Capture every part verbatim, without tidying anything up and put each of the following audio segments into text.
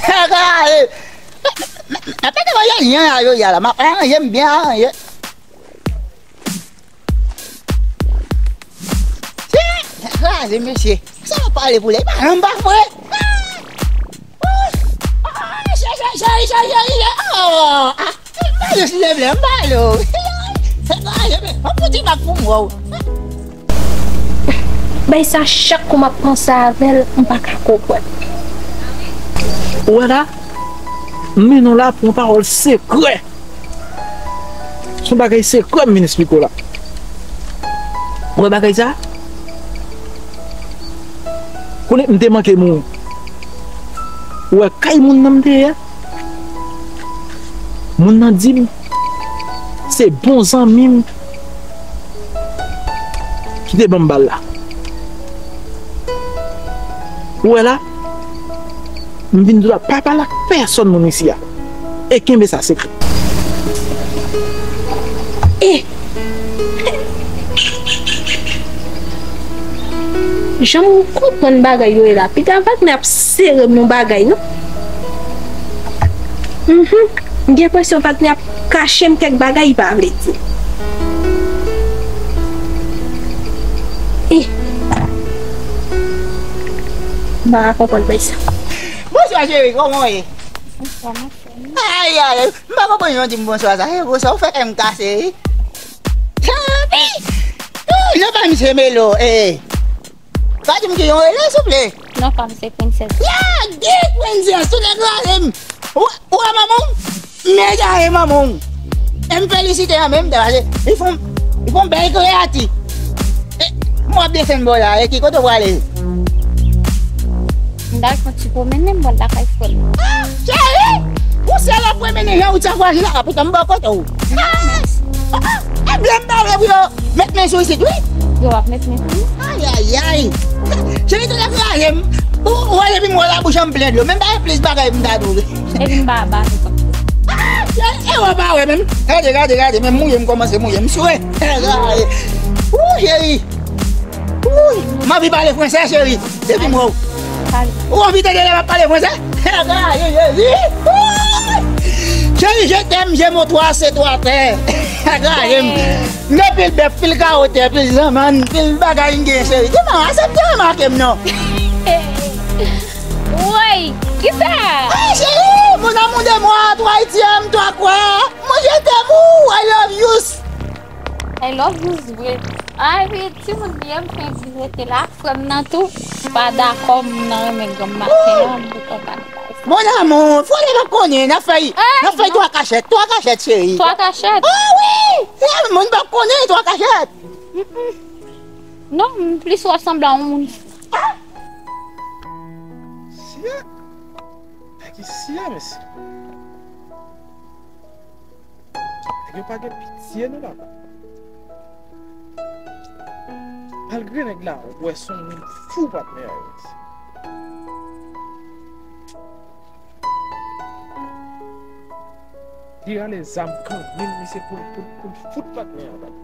Kaka, e. M ap mete manje nyan a yo ya la. M ap aranje m byen aranje. Kraze mesye. Sa w pale pou li? Li pa janm pa fre. Ah! Oh! Ah! Cheri, cheri, cheri, cheri. Oh! Ah! M pale silvouplè, m pale w. Kraze mesye. Yon ti bak pou m wè w. Bay sa chak kou m ap panse avè l, m pa ka konprann. Ou wè la? M mennen w la pou yon pawòl sekrè. Se yon bagay sekrè m vin esplike w la. Ou wè bagay sa? Konnen m te manke mouri. Ou wè kay moun nan m te ye a? Moun nan di m se bon zanmi m ki te ban m bal la. Ou wè la? M vin di w la, pa pale ak pèsonn moun isi a. E kenbe sa sekrè. E jan m konprann bagay yo ye la, pita Wagner ap sere m yon bagay, non? Mhm. M gen enpresyon Wagner ap kache m kèk bagay li pa vle di. E m pa ka konprann bagay sa. Bonswa cheri, kòman w ye? Bonswa, m anfòm. Ay, ay, ay, m pa konprann jan w di m bonswa sa. E, bonswa, ou fè kè m kase, wi. Tanpri! Ou, non pa misye Melo, e. Pa di m ki jan w rele, souple. Non pa m se Princess. Lage Princess, tout nèg raze m. Ou, ou wè manman w? M egare manman w. E m felisite an menm tan, paske li fè yon, li fè yon bèl kreyati. E, m wè w ap desann bò la, e ki kote w prale? M t al fè yon ti pwomennen, m pral lakay frè m. Ah, cheri! Ou sèl ap pwomennen jan wout sa fwajil la, poutan m bò kote w. Ah! Ah, ah, e blan m pa vle pou yo met men sou isit, wi. Yo ap met men sou ou. Ay, ay, ay. Cheri, tout nèg raze m. Ou, ou wè depi m wè w la bouch an m plen dlo. Menm pa gen plis bagay pou m ta di w. Epi m pa ba nou kòb. Ah, cheri, e w pa wè menm. Gade, gade, gade, menm mouye m kòmanse mouye m swe. Ou, cheri. Wouy, m anvi pale fransè, cheri. Depi m wè w. Pale. Ou anvi tande lè m ap pale fransè? Ayi, Jezi. Wouy! Cheri, je t'aime, je m'en toi, c'est toi terre. Ayi, m gen pil bèf, pil kawo tè, pil zanmann, pil bagay m gen, cheri. Di m, asèpte remake m non. Woy, kisa? Ay, cheri, mon amour de moi, toi, tu aimes, toi, quoi? Moi, je t'aime, I love you. I love you, vre. Ay, wi, timoun, byen m fè di rete la. Frè m nan tou, pa dakò, m nan renmen granm maten an, m pou kontan bay sa. Mon amour, fò lè n ap konnen, n ap fè, n ap fè twa kachèt, twa kachèt, cheri. Twa kachèt? Oh, wi! Moun p ap konnen, twa kachèt. Mm-mm. Non, m plis wè w sanble a yon moun. Ah! Siya? Nèg isi a, mesye. Nèg yo pa gen pitye non, papa. Malgre nèg la wè se yon moun fou patnè a ye. Li rale zam kanmenm, misye pou, pou, pou l fout patnè a bal.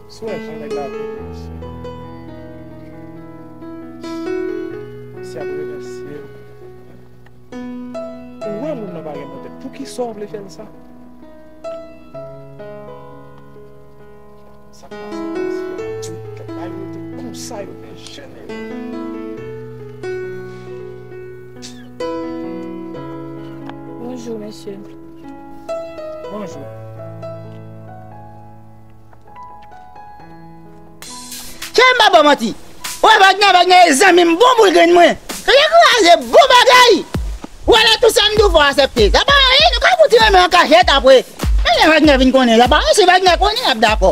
Si w wè jan nèg la vle pou misye. Misye ap remèsye l. Ou wè moun nan pa gen bon tèt. Poukisa w vle fè l sa? Sa k pase la, se yon ti kèk bagay yo te konsa, yo te jene. Bonjou, mesye. Bonjou. Cheri, m pa ba w manti. Ou wè Wagner, Wagner e zanmi m bon boul grenn mwen. Cheri, kraze bon bagay. Ou wè lè tout sa m di w fò w asèpte. Sa pa anyen, nou ka fout ti renmen an kachèt apre. Men lè Wagner vin konnen, sa pa anyen, si Wagner konnen, l ap dakò.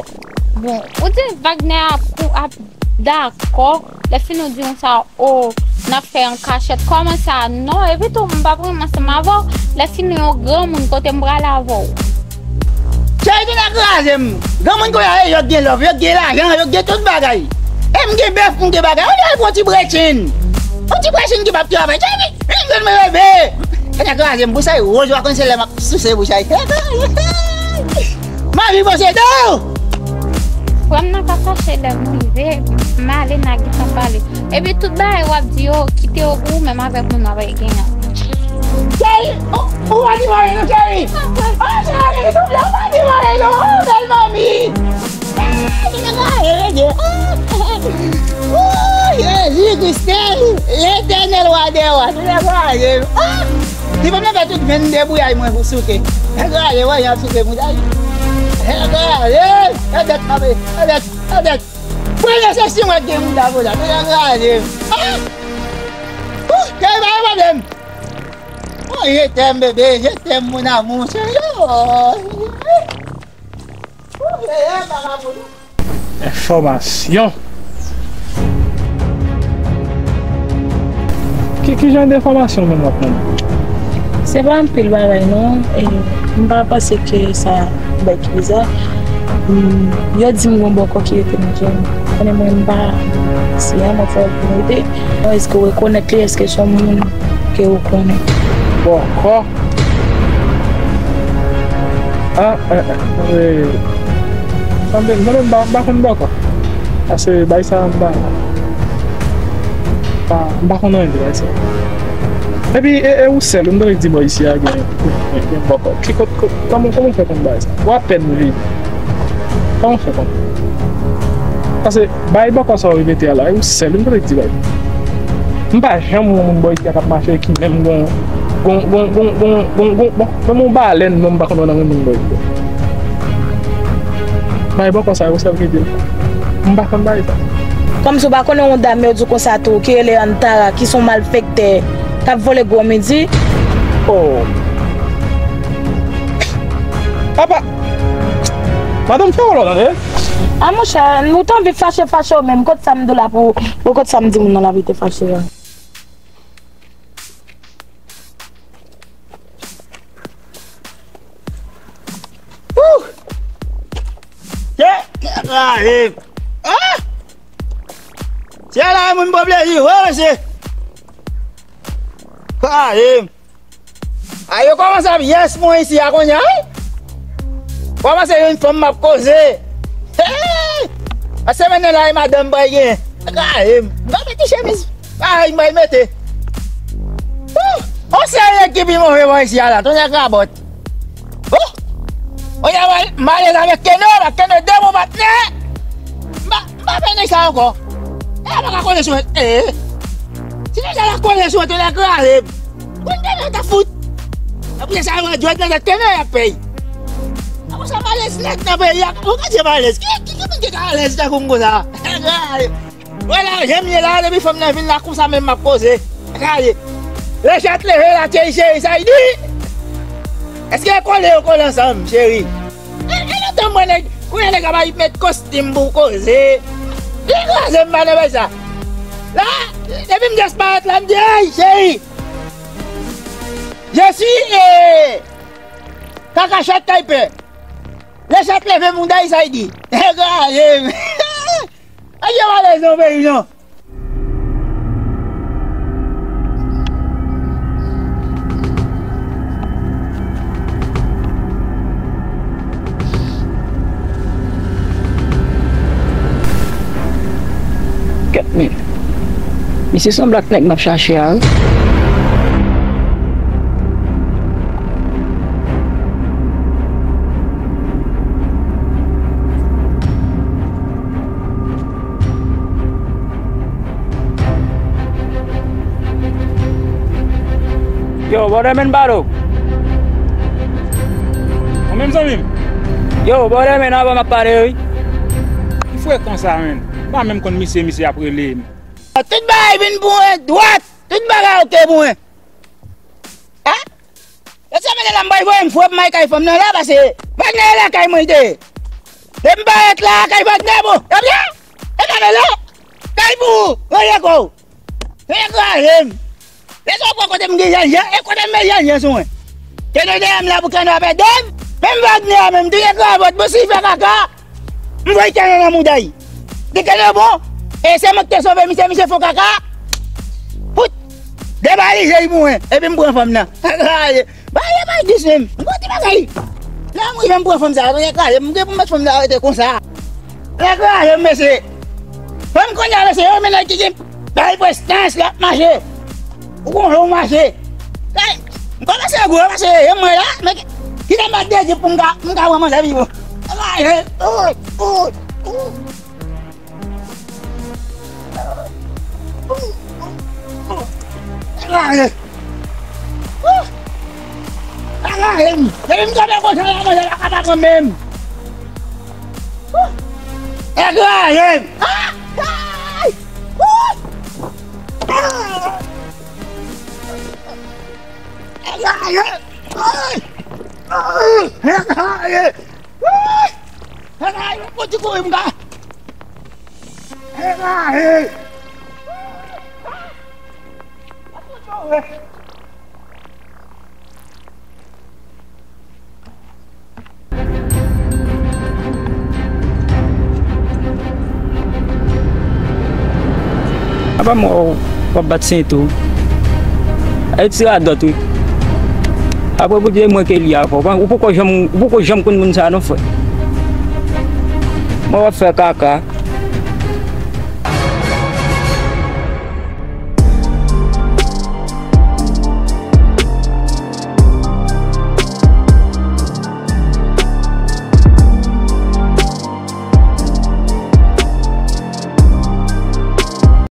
Bon, ou di Wagner ap, ap dakò, lè fini w di konsa, o, n ap fè an kachèt, kòman sa? Non, epi tou, m p ap renmen ansanm avè w, lè fini yon granmoun kote m prale avè w. Cheri, tou nèg kraze m. Granmoun kounye a, yo gen love, yo gen lajan, yo gen tout bagay. E m gen bèf, m gen bagay. Olye al pran ti brechin. Yon ti brechin ki p ap travay. Cheri, vin jwenn mwen bebe. Tou nèg kraze m. Bouch sa e woz, ou pa konn se lè m ap souse bouch sa. Hey, hey, hey. Mami posede w! Frè m nan ka fache lè m rive, m ale n a gentan pale. Epi tout bagay w ap di yo, kite yo pou ou menm avèk moun w ap genyen an. Cheri, ou, ou pa di mwen non, cheri. Oh, cheri, souple, ou pa di mwen non. Oh, bèl mami. Ah, li nan gade, mesye. Ah, oh, Jezi Kris, Letènèl, wa dè wa, li nan gade. Ah, li pa mete tout venn degouyay mwen pou souke. Nan gade, wè, y ap souke mouda. Nan gade, nan dèt, papi, nan dèt, nan dèt. Premye sesi mwen gen mouda konsa, te nan gade. Ah! Ouh, kè pa gen pwoblèm. Oh, je t'aime, bébé, je t'aime, mon amour, chéri. Oh, oh, yeah, yeah, papa, pou nou. Enfòmasyon. Ki, ki jan de enfòmasyon moun w ap mande? Se pa anpil bagay non. E, m pa panse ke sa bay ki biza. Mm, yo di m gon bòkò ki rete nan kè m. Konnen mwen m pa siyan, mwen fè w rete. Mwen èske w rekonèt li, èske se yon moun ke w konnen? Bòkò? Ah, eh, eh, eh. Sanble, sanble m pa, m pa konn bòkò. Paske bay sa m pa, pa, m pa konn anyen de bay sa. Epi, e, e ou sèl, m tande di bò isi a gen, gen, gen bòkò. Ki kot, kot, kòman, kòman w fè konn bagay sa? Ou apèn viv. Kòman w fè konn? Paske bay bòkò sa w repete a la, e ou sèl, m tande di bay. M pa janm wè yon moun bò isi a k ap mache ki menm gon, gon, gon, bon, menm yon balèn non m pa konn wè nan men moun bò isi a. Bay bòkò sa yo sèl ki di l. M pa konn bay sa. Kòmsi w pa konnen yon dam yo di w konsa tou, ki rele Antara, ki se yon malfektè, k ap vole gwo midi? Oh. Apa! Madanm, fè w lò tande. A monchè, ou t anvi fache, fache w menm. Kot sa m di w la pou, pou kot sa m di moun nan la pou l te fache a? Ouh! Ye! Raye! Ah! Se la moun pran plezi, wi, mesye. Raye! A, yo kòmanse ap yes mwen isi a kounye a, wi. Kòmanse yon fanm m ap koze. Hey! A semèn nan la, e madanm pral gen. Raye m. M pa mete chemiz. Ay, m pral mete. Ouh! On seri nèg ki pi move bò isi a la, tonnè krabòt. Ouh! On y a mal, m alèz avèk Keno, la Keno de bon patnè. M pa, m pa fè nèg sa ankò. E a pa ka kole sou mwen. E. Si nèg sa la kole sou mwen, tonnè kraze m. Konn Keno ta fout. Apre sa, yo jwèt nan tèt Keno y ap pèy. Apre sa, m alèz nèt nan peyi a. Ou ka di m alèz. Ki, ki, ki moun ki ka alèz tankou m konsa? Wè la, jan m ye la, depi fanm nan vin la, konsa menm m ap koze. Gade. Lè chat leve la, cheri, cheri, sa y di? Èske e kole yo kole ansanm, cheri? E, e lontan m wè nèg, kounye a nèg ap met kostim pou koze. Li kraze m pa nan bagay sa. La, depi m disparèt la, m di, hey, cheri. Je suis, eh, Kaka Chat Kay Pè. Lè chat leve mouda y sa y di. Nèg kraze m. Ay, yo pa lèz nan peyi, non. Kèt men. Misye sanble ak nèg m ap chache a, wi. Yo, brother man, bado. Ou menm zanmi m? Yo, brother man, avan m ap pale, wi. Ki frekan sa, menn? M pa menm konn misye, misye ap rele m. Tout bagay vin pou mwen dwat. Tout bagay oke pou mwen. Hein? Yo se mete la m bay voye m fwe pou m al kay fanm nan la, paske Wagner e lakay mwen li te ye. Depi m parèt la, kay Wagner bon. E byen? E gade la. Kay pou ou. Ranje kò w. Ranje kraze m. Lè sa w pran kote m gen janjan, e kote m met janjan sou mwen. Keno dèyè m la pou Keno ap ede m. Menm Wagner a menm, touye kravòt, bon si fè kaka. M voye Keno nan mouda y. Di Keno bon, e se mwen ki te sove misye, misye fon kaka. Pout! Debalize y pou mwen, epi m pran fanm nan. Ba yo bay dis menm. M konn ti bagay. Lè m rive, m pran fanm sa a, yo kraze m. M gen pou m met fanm sa a rete konsa. Yo kraze m, mesye. Fanm kounye a, mesye, yo men nèg ki gen bay prestans, l ap mache. Ou konn jan w mache. Ey, m kòmanse gwo, mesye, e mwen la, men ki, ki nan bat de di pou m ka, m ka pran manzè vivan. Kraze. Oy, oy, oy. Sa ka ye. Sa ka ye. Depi m kanpe konsa la, manje la ka pa pran menm. Sa ka ye. Sa ka ye. Sa ka ye. Sa ka ye. Sa ka ye. Apa mwen w ap bat senti w. Ay ti radòt wi. Apre pou di e mwen ke li avè w. Ou poko janm, ou poko janm konn moun sa non frè. Mwen w ap fè kaka.